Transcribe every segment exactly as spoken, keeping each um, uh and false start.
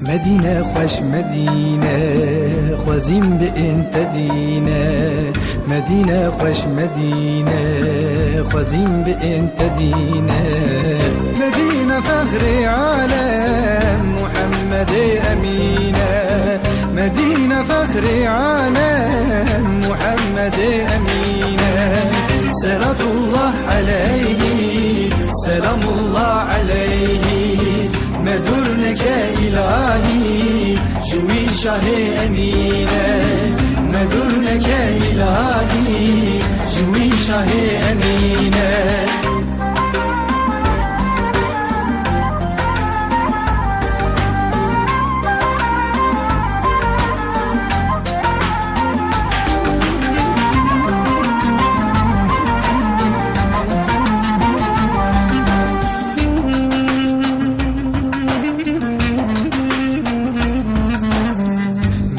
Medîne xweş, Medîne, xwezîm bi ên te dîne. Medîne xweş, Medîne, xwezîm bi ên te dîne. Medîne fexrê alem, Muhemmedê Emîne. Medîne fexrê alem, Muhemmedê Emîne. Selatullah aleyhî, selamullah aleyhî. Me dûr neke îlahî, ji wî şahê Emîne. Me dûr neke îlahî, ji wî şahê Emîne.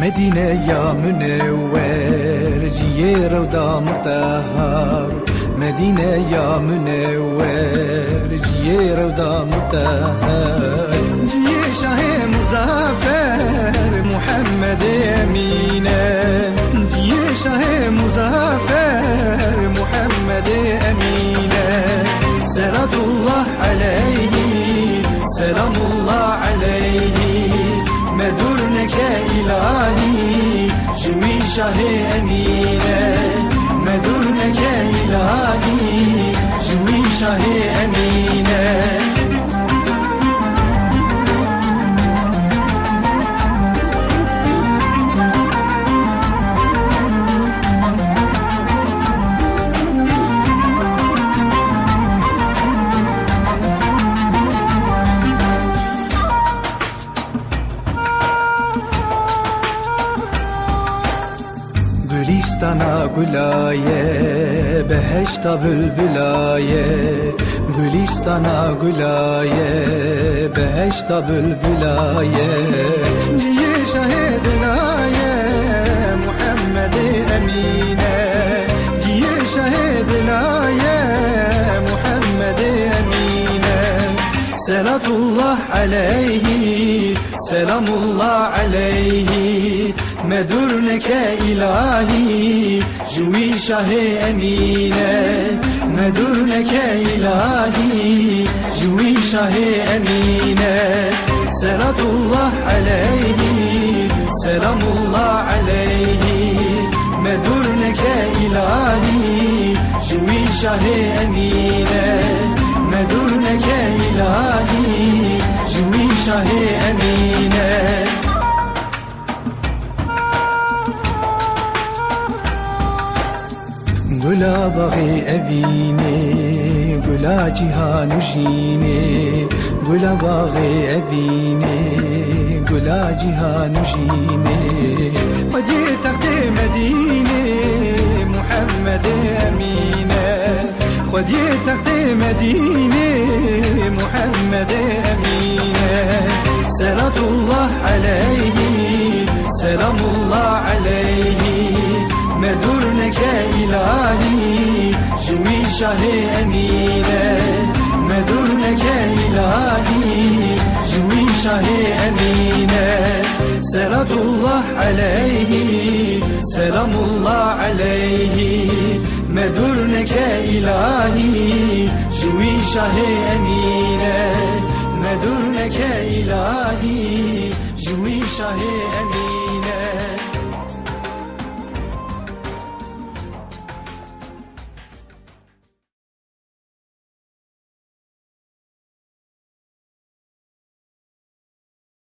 Medîneya Munewwer, ciyê Rewda Mutehhar. Medîneya Munewwer, ciyê Rewda Mutehhar. Ciyê Şahê Muzaffer, Muhemmedê Emîne. Ciyê Şahê Muzaffer, Muhemmedê Emîne. Selatullah aleyhî, selamullah aleyhî. Me dûr neke îlahî, ji wî şahê Emîne. Me dûr neke îlahî, ji wî şahê Emîne. Gulîstana gula ye, behişta bilbila ye. Gulîstana gula ye, behişta bilbila ye. Ciyê şahê dila ye, Muhemmedê Emîne. Ciyê şahê dila ye, Muhemmedê Emîne. Selatullah aleyhî, selamullah aleyhî. Me dûr neke îlahî, ji wî şahê Emîne. Me dûr neke îlahî, ji wî şahê Emîne. Selatullah aleyhî, selamullah aleyhî. Me dûr neke îlahî, ji wî şahê Emîne. Me dûr neke îlahî, ji wî şahê Emîne. Gula baxê Evînê, gula cîhan û jînê. Gula baxê Evînê, gula cîhan û jînê. Xwediyê textê Medînê, Muhemmedê Emîne. Xwediyê textê Medînê, Muhemmedê Emîne. Selatullah aleyhî, selamullah aleyhî. Me dûr neke îlahî, ji wî şahê Emîne. Me dûr neke îlahî, ji wî şahê Emîne. Selatullah aleyhî, selamullah aleyhî. Me dûr neke îlahî, ji wî şahê Emîne. Me dûr neke îlahî, ji wî şahê Emîne.